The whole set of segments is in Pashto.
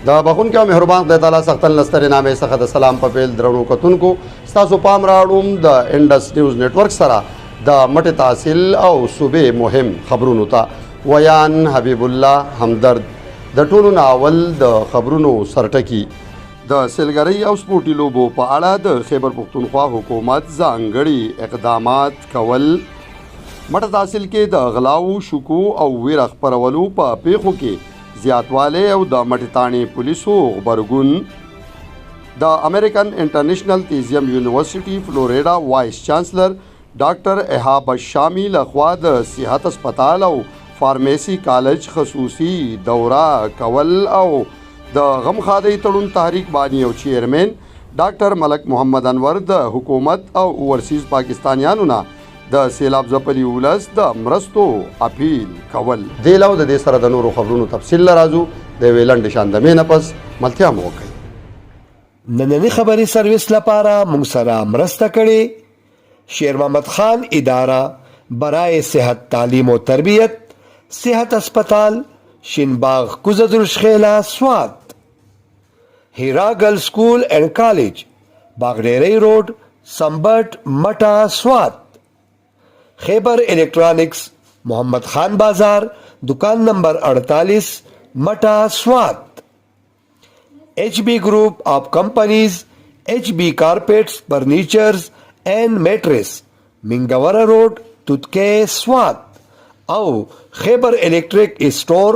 د بخونکو او مهربان خدای تعالی سختن لسترې نامې څخه د سلام په پیل درنو کتونکو ستاسو پام راړوم د انډس نیوز نتورک سره د مټې تحصیل او صوبې مهم خبرونو ته. ویان حبیب الله همدرد. د ټولو نه اول د خبرونو سرټکی. د سیلګرۍ او سپورټي لوبو په اړه د خیبر پښتونخوا حکومت ځانګړي اقدامات کول. مټه تحصیل کې د غلاو، شکو او ویره خپرولو په پیښو کې زیاتوالی او د مټې تاڼې پولیسو غبرګون. د امریکن انټرنیشنل تیزیم یونیورسيټي فلوریډا وایس چانسلر ډاکټر احاب الشامي لخوا د صحت هسپتال او فارمیسي کالج خصوصي دوره کول او د غم ښادۍ تړون تحریک بانی او چیئرمین ډاکټر ملک محمد انور د حکومت او اوورسیز پاکستانیانو نه د سیلاب ځپلي ولس د مرستو اپیل کول. دې له د دې سره د نورو خبرونو تفصیل لرازو د یوې لنډې شاندمې نه پس ملتیا مو وکړئ. نننی خبري سرویس لپاره موږ سره مرسته کړې شیر محمد خان اداره برای صحت تعلیم و تربیت، صحت هسپتال، شینباغ، کوزه درشخیله، سوات. هیرا ګرل سکول اینډ کالج، باغډیرۍ روډ، سمبټ، مټه، سوات. خیبر الکترانکس، محمد خان بازار، دکان نمبر 48، مټه، سوات. H B ګروپ آف کمپنیز، ایچ بی کارپټس، فرنیچرز اینډ میټرس، منګوره روډ، توتکې، سوات. او خیبر الکتریک سٹور،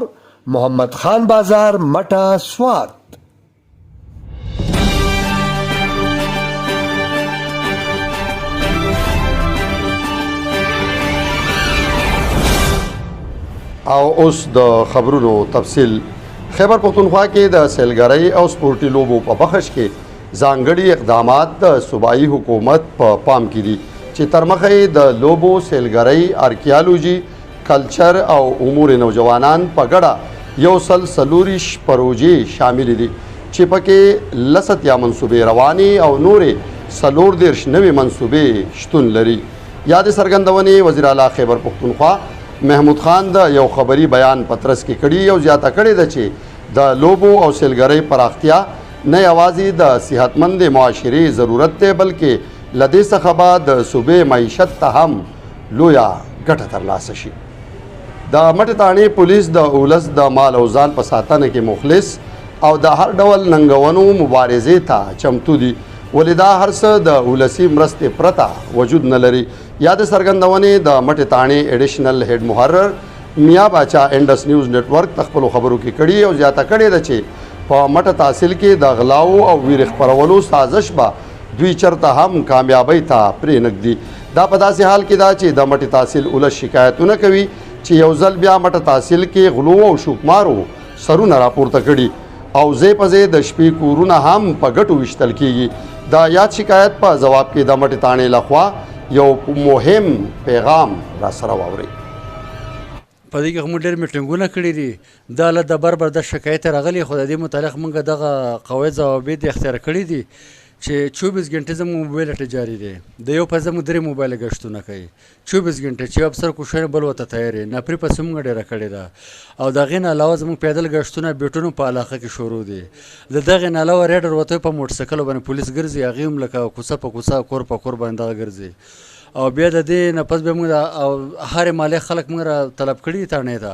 محمد خان بازار، مټه، سوات. او اوس د خبرونو تفصیل. خیبر پښتونخوا کې د سیلګرۍ او سپورټي لوبو په بخش کې ځانګړي اقدامات د صوبایي حکومت په پام کې دي چې تر مخه یې د لوبو، سیلګرۍ، ارکیالوجي، کلچر او امور نوجوانان په ګډه 124 پروژې شاملې دي چې پکې 80 منصوبې روانې او نورې 34 نوې منصوبې شتون لري. یادې څرګندونې وزیر اعلی خیبر پښتونخوا محمود خان د یو خبري بیان په ترڅ کې کړي او زیاته کړې ده چې د لوبو او سیلګرۍ پراختیا نه یوازې د صحتمندې معاشرې ضرورت دی، بلکې له دې څخه به د صوبې معیشت ته هم لویه ګټه ترلاسه شي. د مټې تاڼې پولیس د ولس د مال او ځان په ساتنه کې مخلص او د هر ډول ننګونو مبارزې ته چمتو دي، ولې دا هر څه د ولسي مرستې پرته وجود نه لري. یادې څرګندونې د مټې تاڼې ایډیشنل هډ محرر میا باچا انډس نیوز نتورک ته خپلو خبرو کې کړي او زیاته کړې ده چې په مټه تحصیل کې د غلاو او ویرې خپرولو سازش به دوی چرته هم کامیابۍ ته پرې نږدي. دا په داسې حال کې ده چې د مټې تحصیل ولس شکایتونه کوي چې یو ځل بیا مټه تحصیل کې غلو او شوکمارو سرونه راپورته کړي او ځای په ځای د شپې کورونه هم په ګټو ویشتل کیږي. د یاد شکایت په ځواب کې د مټې تاڼې لخوا یو مهم پیغام را سره واورئ. په دې کې خو موږ ډېر میټینګونه کړي دي. دا له د بر بر د شکایت راغلي، خو د دې متعلق موږ دغه قواعد ضوابط اختیار کړي دي چې 24 ګنټې زموږ موبایل جاري دی. د یو په زموږ درې موبایل ګشتونه کوي 24 ګنټې، چې یو افسر کوشش بل ورته تیار وي. نفري پسې موږ ډېره کړې ده او د هغې نه علاوه زموږ پیدل ګشتونه بیټونو په علاقه کې شروع دي. د دغې نه علاوه ریډر ورته په موټرسایکل باندې پولیس ګرځي، هغې هم لکه کوڅه په کوڅه، کور په کور باندې دغه ګرځي. او بیا د دې نه پس بیا موږ او هرې مالې خلک موږ را طلب کړي دي تاڼې ته.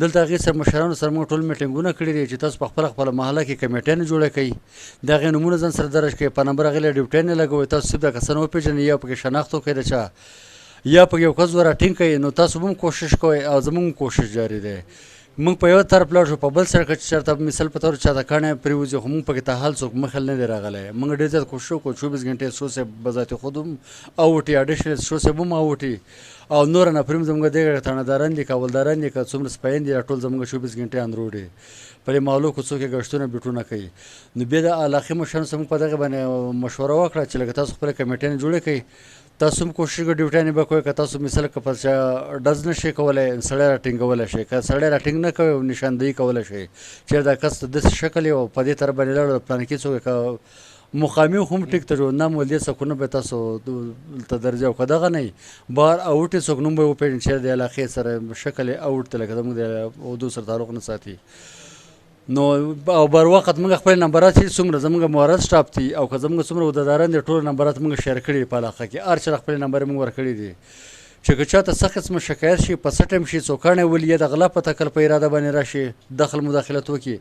دلته هغې سره مشرانو سره موږ ټول میټینګونه کړي دي چې تاسو په خپله خپله محله کې کمیټیانې جوړې کړئ، د هغې نومونه ځان سره درج کړئ، په نمبر هغې له ډیوټیانې لګوئ، تاسو صرف دا کسان وپېژنئ یا پکې شناخت وکړئ د چا یا پکې یو کس ور ټینګ کړئ، نو تاسو هم کوشش کوئ او زموږ کوشش جاري دی. موږ په یو طرف لاړ شو، په بل سړک چې چېرته مثال په تور چاته کاڼی پرېوځي، خو موږ پکې ته حال څوک مخل نه دی راغلی. موږ ډېر زیات کوشش وکړو، 24 ګنټې سو صاحب بذات خود هم اوټي، اډیشنل سو صاحب هم اوټي او نور نفري هم زموږ دغه تاڼهداران دي، کابلداران دي، که څومره سپایان دي، ټول زموږ 24 ګنټې اندرو دي، په دې محلو کوڅو کې ګشتونه بیټونه کوي. نو بیا د علاقې مشرانو سره موږ په دغه باندې مشوره وکړه چې لکه تاسو خپله کمیټیانې جوړې کړئ، تاسو هم کوشش کوئ ډیوټیانې به کوئ. که تاسو مثال که په چا ډز نه شئ کولی، سړی را ټینګولی شئ، که سړی را ټینګ نه کوئ نشاندهي کولی شئ چې دا کس داسې شکل یې او په دې طرف باندې لاړ پلانکي څوک، که مقامي هم ټیک ته جوړ نام ول دې څوکونه به تاسو دلته درځي او که دغه نه بهر اوټي څوک نوم به وپېژني چې د علاقې سره شکل یې اوټ دی، لکه زموږ د اردو سره تعلق نه ساتي. نو او بر وخت موږ خپل نمبرات چې څومره زموږ مورد سټاف دي او که زموږ څومره عہدهداران دي، ټول نمبرات موږ شیر کړي. په علاقه کې هر چا خپل نمبر موږ ورکړي دي چې که چاته څه قسم شکایت شي، په څه ټایم شي، څوکاڼی ولي یا د غلا په تکل په اراده باندې راشي، دخل مداخلت وکړي،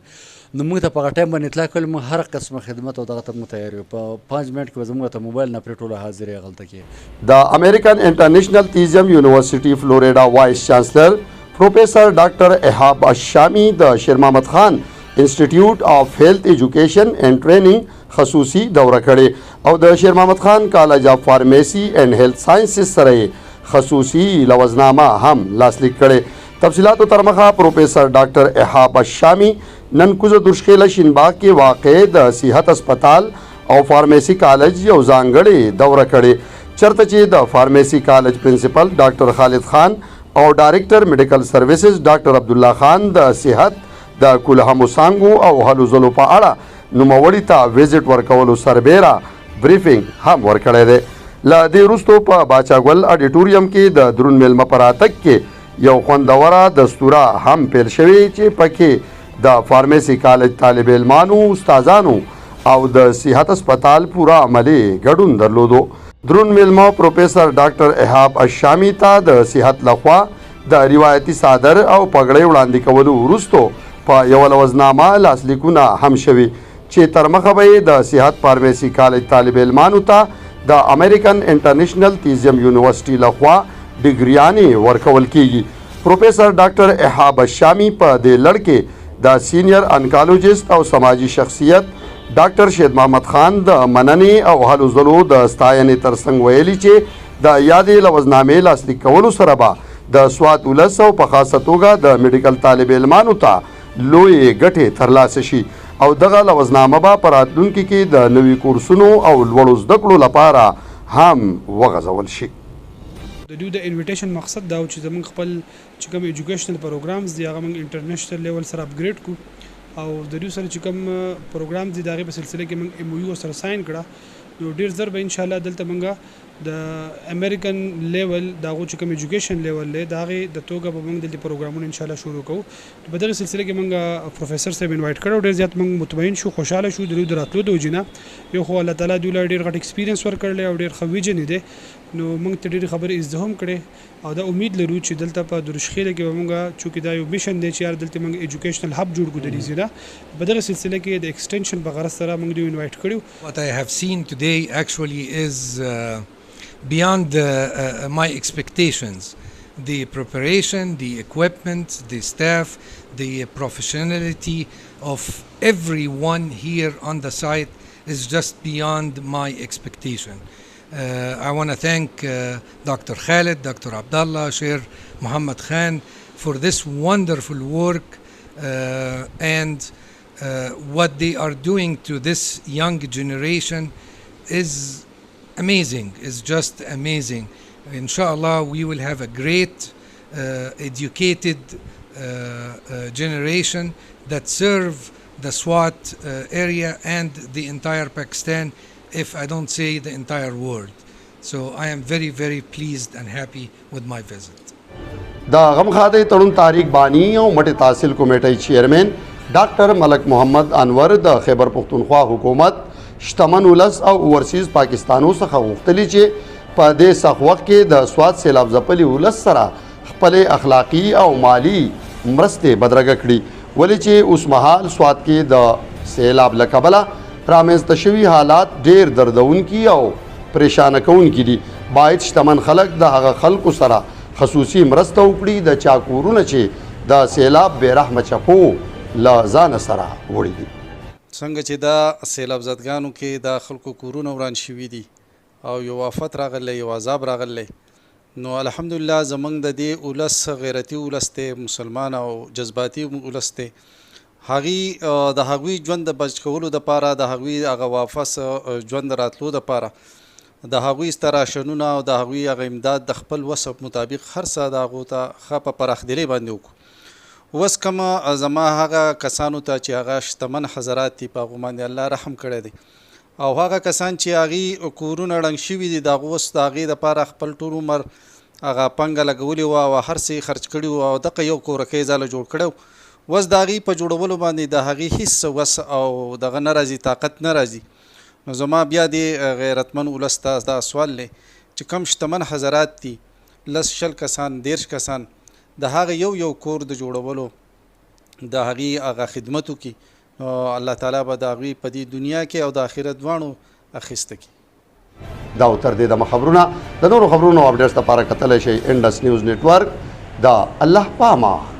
نو موږ ته په هغه ټایم باندې اطلاع کول. موږ هر قسم خدمت او دغه ته موږ تیار یو. په 5 منټ کې به زموږ ته موبایل نه پرې ټولو حاضرې هغلته کې. د امریکن انټرنیشنل تیزم یونیورسيټي فلوریډا وایس چانسلر پروفیسر ډاکټر احاب الشامی د شیر محمد خان انسټیټیوټ آف هیلث ایجوکیشن اینډ ټریننګ خصوصي دوره کړې او د شیر محمد خان کالج آف فارمیسي اینډ هیلث ساينسز سره یې خصوصي لوظنامه هم لاسلیک کړې. تفصیلاتو تر مخه، پروفیسر ډاکټر احاب الشامی نن کوزه درشخیله شینباغ کې واقع د صحت هسپتال او فارمیسي کالج یو ځانګړې دوره کړې، چرته چې د فارمیسي کالج پرنسپل ډاکټر خالد خان او ډایریکټر میډیکل سروسز ډاکټر عبدالله خان د صحت د کلهمو څانګو او هلو ځلو په اړه نوموړي ته وزټ ورکولو سربېره بریفینګ هم ورکړی دی. له دې وروسته په باچا ګل اډیټوریم کې د درون میلمه په راتګ کې یو خوندوره دستوره هم پیل شوې چې پکې د فارمیسي کالج طالب علمانو، استادانو او د صحت هسپتال پوره عملي ګډون درلودو. درون میلمه پروفیسر ډاکټر احاب الشامی ته د صحت لخوا د روایتي څادر او پګړۍ وړاندې کولو وروسته په یوه لوظنامه لاسلیکونه هم شوي چې تر مخه به یې د صحت فارمیسي کالج طالب علمانو ته د امریکن انټرنیشنل تیزیم یونیورسټي لخوا ډیګریانې ورکول کیږي. پروفیسر ډاکټر احاب الشامی په دې لړ کې د سینیئر انکالوجست او سماجي شخصیت ډاکټر شید محمد خان د مننې او هلو ځلو د ستاینې ترڅنګ ویلي چې د یادې لوظنامې لاسلیک کولو سره به د سوات ولس او په خاصه توګه د میډیکل طالب علمانو ته لویې ګټې ترلاسه شي او دغه لوظنامه به په راتلونکي کې د نوي کورسونو او لوړو زده کړو لپاره هم وغځول شي. د دوی د انویټیشن مقصد دا و چې زمونږ خپل چې کوم ایجوکیشنل پروګرامز دي، هغه موږ انټرنیشنل لیول سره اپګریډ کو او د دوی سره چې کوم پروګرام دي، د هغې په سلسله کې موږ ایم او یو سره ساين کړه. نو ډیر زر به ان شاء الله دلته موږ د امریکن لیول، د هغو چې کوم ایجوکیشن لیول دی، د هغې د توګه به موږ دلته پروګرامونه ان شاء الله شروع کوو. په دغه سلسله کې موږ پروفیسور صاحب انوایټ کړو. ډیر زیات موږ مطمئن شو، خوشاله شو د دوی د راتلو د وجې نه. یو خو الله تعالی دوی له ډیر غټ ایکسپیرینس ورکړل او ډیر ښه ویژن دی، نو موږ ته ډېرې خبرې زده هم کړې او دا امید لرو چې دلته په درشخیله کې به موږ، چونکې دا یو میشن دی چې یار دلته موږ ایجوکیشنل هب جوړ کړو، د دې ځای په دغه سلسله کې د ایکسټنشن په غرض سره موږ دوی انوایټ کړو. What I have seen today actually is beyond my expectations. The preparation, the equipment, the staff, the professionality of everyone here on the site is just beyond my expectation. I want to thank Dr. Khalid, Dr. Abdullah, Sher Muhammad Khan for this wonderful work and what they are doing to this young generation is amazing, is just amazing. إن شاء الله, we will have a great educated generation that serve the Swat area and the entire Pakistan, if I don't say the entire world. So I am very, very pleased and happy with my visit. د غمخادۍ تړون تحریک بانی او مټې تحصیل کمیټې چیئرمین ډاکټر ملک محمد انور د خیبر پښتونخوا حکومت، شتمن ولس او اوورسیز پاکستانو څخه غوښتلي چې په دې سخت وخت کې د سوات سیلاب ځپلي ولس سره خپلې اخلاقي او مالي مرستې بدرګه کړي، ولې چې اوسمهال سوات کې د سیلاب له کبله رامنځته شوي حالات ډیر دردونکي او پریشانه کوونکي دي. باید شتمن خلک د هغه خلکو سره خصوصي مرسته وکړي د چا کورونه چې د سیلاب بې رحمه چپو له ځانه سره وړي دي. څنګه چې دا سیلاب زدګانو کې د خلکو کورونه وران شوي دي او یو آفت راغلی، یو عذاب راغلی، نو الحمدلله زمونږ د دې ولس غیرتي ولس دی، مسلمان او جذباتي ولس دی. هغوی د هغوی ژوند د بچ کولو دپاره، د هغوی هغه واپس ژوند راتلو دپاره، د هغوی ستراشنونه او د هغوی هغه امداد د خپل وس مطابق هر څه د هغو ته ښه په پراخدلۍ باندې وکړو. اوس کوم زما هغه کسانو ته چې هغه شتمن حضرات دي، په هغو باندې الله رحم کړی دی او هغه کسان چې هغوی کورونه ړنګ شوي دي، د هغو اوس د هغې دپاره خپل ټول عمر هغه پنګه لګولې وه او هر څه یې خرچ کړي وو او دغه یو کورکۍ ځاله جوړ کړی. وس د هغې په جوړولو باندې د هغې هیڅ وس او دغه نه راځي، طاقت نه راځي. نو زما بیا دې غیرتمن ولس ته دا سوال دی چې کوم شتمن حضرات دي، لس 20 کسان، 30 کسان، د هغه یو یو کور د جوړولو د هغې هغه خدمت وکړي، نو الله تعالی به د هغوی په دې دنیا کې او د آخرت دواړو اخیسته کړي. دا و تر دې دمه خبرونه. د نورو خبرونو او اپډیټس لپاره کتلی شئ انډس نیوز نټورک. د الله پامان.